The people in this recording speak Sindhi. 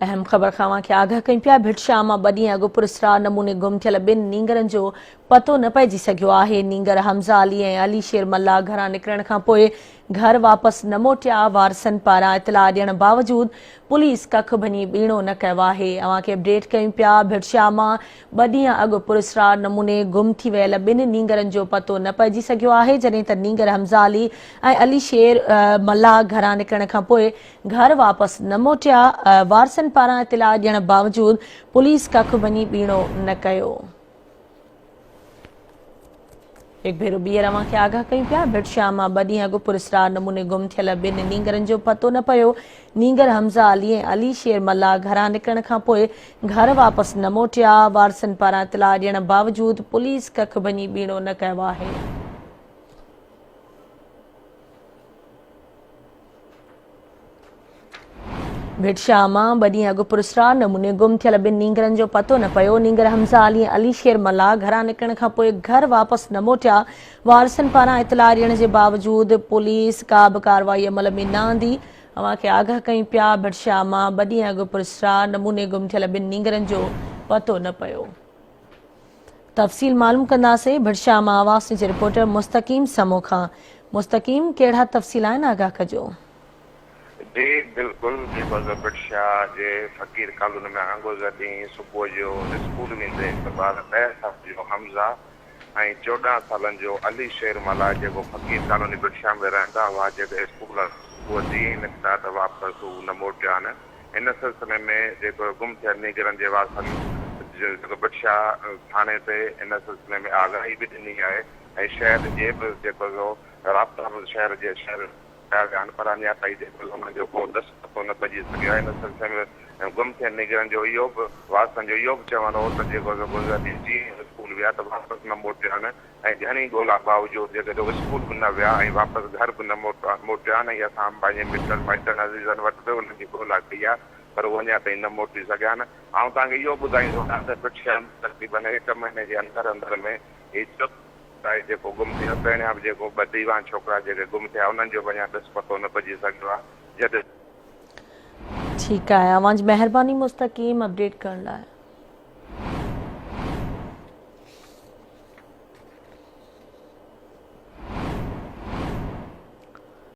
اهم خبر کان اوهان کي آگاهه ڪيون پيا، ڀٽ شاهه مان ٻه ڏينهن اڳ پراسرار نموني گم ٿيل ٻن نينگرن جو پتو نه پئجي سگهيو آهي، نينگر حمزه علي ۽ علي شير ملاح گهران نڪرڻ کانپوء گهر واپس نه موٽيا، وارثن پاران اطلاع ڏيڻ باوجود پوليس ڪک ڀڃي ٻيڻو نه ڪيو آهي، اوهان کي اپڊيٽ ڪيون پيا، ڀٽ شاهه مان ٻه ڏينهن اڳ پراسرار نموني گم ٿي ويل ٻن نينگرن جو پتو نه پئجي سگهيو آهي، جڏهن ته نينگر حمزه علي ۽ علي شير ملاح گهران نڪرڻ کانپوء گهر واپس نه موٽيا، وارثن پاران اطلاع ڏيڻ باوجود پوليس ڪک ڀڃي ٻيڻو نه ڪيو. هڪ ڀيرو ٻيهر اوهان کي آگاهه ڪيون پيا، ڀٽ شاهه مان ٻه ڏينهن اڳ پراسرار نموني گم ٿيل ٻن نينگرن جو پتو نه پيو، نينگر حمزه علي ۽ علي شير ملاح گهران نڪرڻ کانپوء گهر واپس نه موٽيا، وارثن پاران اطلاع ڏيڻ باوجود پوليس ڪک ڀڃي ٻيڻو نه ڪيو آهي. ڀٽ شاهه مان ٻه ڏينهن اڳ پراسرار نموني گم ٿيل ٻن نينگرن جو پتو نه پيو، نينگر حمزه علي ۽ علي شير ملاح گهران نڪرڻ کانپوء گهر واپس نه موٽيا، وارثن پاران اطلاع ڏيڻ جي باوجود پوليس ڪا به ڪارروائي عمل ۾ نه آندي، اوهان کي آگاهه ڪيون پيا، ڀٽ شاهه مان ٻه ڏينهن اڳ پراسرار نموني گم ٿيل ٻن نينگرن جو پتو نه پيو. تفصيل معلوم ڪنداسين ڀٽ شاهه مان آواز جي رپورٽر مستقيم سمون کان، مستقيم ڪهڙا تفصيل آهن آگاهه ڪجو. جي بلڪل جيڪو ته ڀٽ شاهه جي فقير ڪالوني ۾ آنگوزه ڏينهن صبح جو اسڪول ويندي هڪ ٻار ڏهه سالن جو حمزه ۽ 14 سالن جو علي شير ملاح جيڪو فقير ڪالوني ڀٽ شاهه ۾ رهندا هئا جيڪي اسڪول صبح جيئن ئي نڪتا ته واپس هو نه موٽيا آهن ان سلسلي ۾ جيڪو گم ٿيل نينگرن جي وارثن جيڪو ڀٽ شاهه ٿاڻي تي ان سلسلي ۾ آگاهي به ڏني آهي ۽ شهر جي به جيڪو سو رابطا به شهر جي شهر ڪيا ويا آهن پر اڃا تائين جيڪو انهن جو ڪو ڏس پتو نه پئجي سگهيو آهي. ان سلسلي ۾ گم ٿيل نينگرن جو اهو به وارثن جو اهو به چوڻ هو ته جيڪو سو گذريل ڏينهن جيئن ئي اسڪول ويا ته واپس نه موٽيا آهن ۽ گهڻي ڳولا باوجود جيڪڏهن اسڪول به نه ويا ۽ واپس گهر به نه موٽيا آهن ۽ اسان پنهنجي مٽن مائٽن عزيزن وٽ به انهن جي ڳولا ڪئي آهي پر هو اڃا تائين نه موٽي سگهيا آهن. آئون توهان کي اهو ٻڌائيندو هلان ته ڀٽ شهر ۾ تقريبن هڪ مهيني جي اندر اندر ۾ هي چوٿون آهي جيڪو گم ٿيو، پهريان به جيڪو ٻه ديوان ڇوڪرا جيڪي گم ٿيا انهن جو به اڃا ڏس پتو نه پئجي سگهيو آهي، جڏهن. ٺيڪ آهي اوهان جي مهرباني مستقيم اپڊيٽ ڪرڻ لاء.